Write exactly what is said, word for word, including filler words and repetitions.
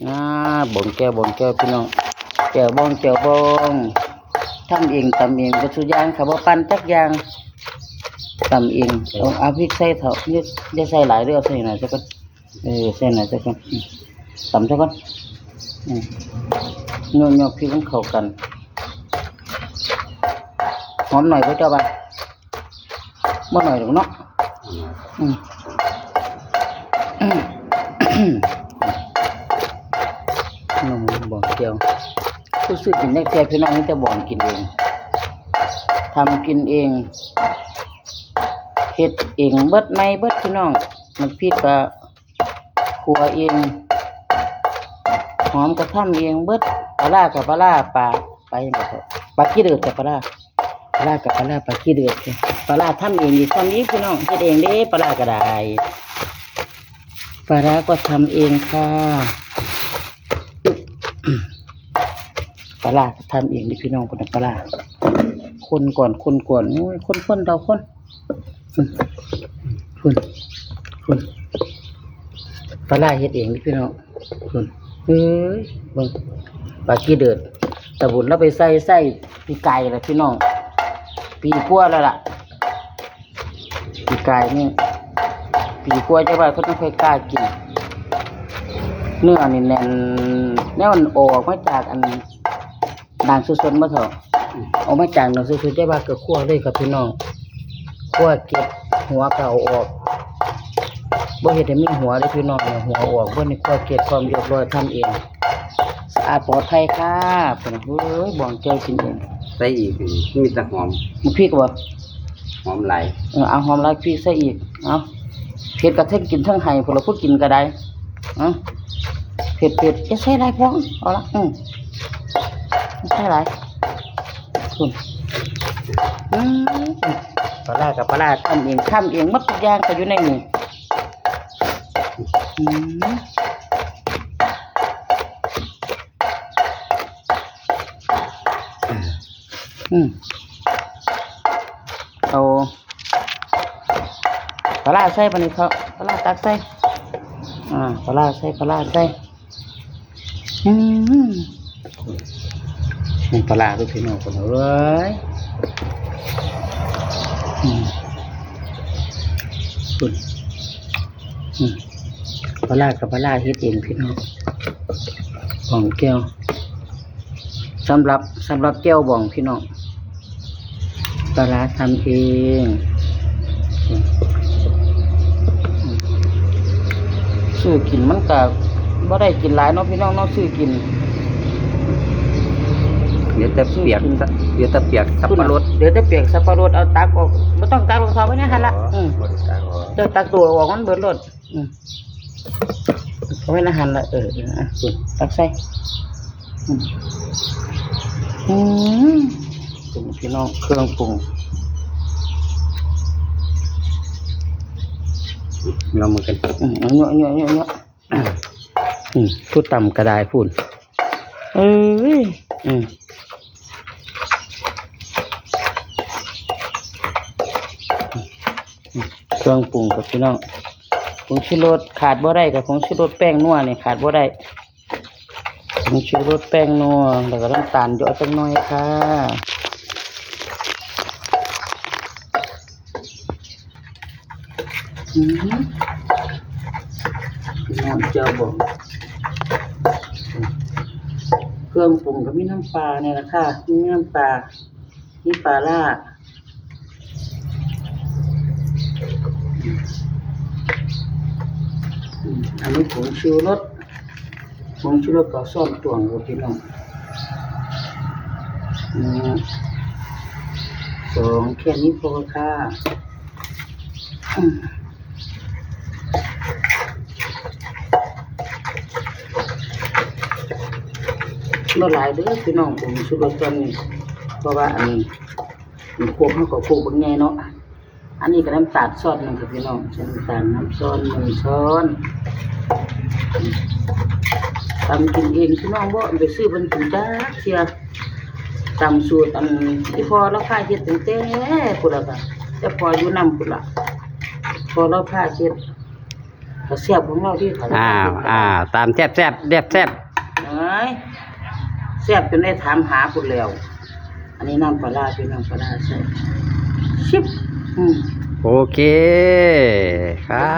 อ่า บองแจ่ว บองแจ่ว พี่น้อง แจ่วบอง แจ่วบอง ทำเอง ตำเอง เบิดซุอย่างค่ะ บ่ปั่นจักอย่าง ตำเอง เอา เอาพริกใส่เถาะ อย่า อย่าใส่หลายเด้อ เอาใส่หน่อยซะก่อน เออ ใส่หน่อยซะก่อน อืม ตำซะก่อน อืม ยก ยกพริกมันเข้ากัน หอมหน่อยบ่เจ้าบ่าว บ่หน่อยดอกเนาะ อืม อืม นมบองแจ่ว ผู้ซื้อกินได้แค่พี่น้อง มีแต่บองกินเอง ทำกินเอง เฮ็ดเองเบิด ใหม่เบิดพี่น้อง น้ำพริกก็ ขั่วเอง หอมกะทำเองเบิด ปลาร้ากับปลาร้า ปลา ปลาหยังก็ ปลาขี้เดือดกับปลาร้า ปลาร้ากับปลาร้า ปลาขี้เดือด ปลาร้าทำเองอีก ทำอีกพี่น้อง เฮ็ดเองเด้ ปลาร้าก็ได้ ปลาร้าก็ทำเองค่ะ ปลาร้าก็ทำเองนี่พี่น้อง คนน่ะปลาร้า คนก่อน คนก่อน โอ้ย คน คนเท่าคน อืม คน คน ปลาร้าเฮ็ดเองนี่พี่น้อง คน เอ้ย เบิ่ง ปลาขี้เดือด ตะบุญเราไปใส่ ใส่ปีกายแล้วพี่น้อง ปีกว่าแล้วล่ะ ปีกายนี่ ปีกว่าจะว่าเขาต้องค่อยกล้ากิน เนื้อนี่แน่น แนวมันออกมาจากอัน ด่างสดๆมาเถาะ ออกมาจากด่างสดๆ จะว่าก็คั่วเลยครับพี่น้อง คั่วเก็บหัวก็เอาออก บ่เฮ็ดให้มีหัวเด้อพี่น้อง เนี่ย หัวออก บ่นี่คั่วเก็บพร้อมเรียบร้อย ทำเอง สะอาดปลอดภัยค่ะ เพิ่นน่ะ เฮ้ย บองแจ่วกินเอง ใส่อีก มีแต่หอม มีพริกบ่ หอมหลาย เออ เอาหอมหลาย พริกใส่อีก เอา เผ็ดกะเทิงกินเทิงไห้ พวกเราผู้กินก็ได้ เอา เผ็ดๆ อย่าใส่หลายพอ เอาละ อืม อย่าใส่หลาย คุณ อืม ปลาร้ากับปลาร้า ทำเอง ทำเองหมดทุกอย่างก็อยู่ในนี้ อืม อืม เอา ปลาร้าใส่บัดนี้เถาะ ปลาร้าตักใส่ อ่า ปลาร้าใส่ ปลาร้าใส่ อืม นี่ปลาร้าเด้อพี่น้อง คนเอ้ย อืม คุณ อืม ปลาร้ากับปลาร้าเฮ็ดเองพี่น้อง บองแจ่ว สำหรับ สำหรับแจ่วบองพี่น้อง ปลาร้าทำเอง ซื้อกินมันก็บ่ได้กินหลายเนาะพี่น้องเนาะ ซื้อกิน เหลือแต่เปียก ซื้อกิน เหลือแต่เปียกสับปะรด เหลือแต่เปียกสับปะรด เอาตักออก บ่ต้องตักลง เอาไว้ในหั่นละ อ๋อ อืม บ่ได้ตักออก เจ้าตักตัวออกมันเบิดโลด อืม เอาไว้ในหั่นละ เออ เออ อ่ะ ตักใส่ อืม อืม ปรุงพี่น้อง เครื่องปรุง ลองมือกัน อืม เอาเยอะๆๆๆ อืม ผู้ตำก็ได้พู้น เอ้ย อืม เครื่องปรุงครับพี่น้อง ผงชูรสขาดบ่ได้ กับผงชูรสแป้งนัวนี่ขาดบ่ได้ ผงชูรสแป้งนัว แล้วก็น้ำตาลเยอะจังหน่อยค่ะ อืม น้ำเจ้าบอง เครื่องปรุงก็มีน้ำปลาเนี่ยแหละค่ะ มีน้ำปลา มีปลาร้า อืม อันนี้ผงชูรส ผงชูรสก็ซ่อนตวงอยู่พี่น้อง อืม สอง แค่นี้พอค่ะ อืม บ่หลายเด้อพี่น้อง ผงชูรสตอนนี้ เพราะว่าอันนี้ มันโคก มันก็โคกบักใหญ่เนาะ อันนี้ก็น้ำตาลซอสหนึ่งค่ะพี่น้อง ใส่น้ำตาลน้ำซอสหนึ่งช้อน ตำกินเองพี่น้อง บ่ไปซื้อมันกินจักเทื่อ ตำสูตรอันที่พ่อเราพาเฮ็ดตั้งแต่พุ้นล่ะค่ะ แต่พ่ออยู่นำพุ้นล่ะ พ่อเราพาเฮ็ด ก็แซ่บของเราที่เขา อ้าวอ้าวตามแซ่บแซ่บแซ่บแซ่บ เอ้ยแซ่บจนได้ถามหาพุ้นแล้ว อันนี้น้ำปลาร้าพี่น้อง ปลาร้าใส่ชิบ อืม โอเคครับ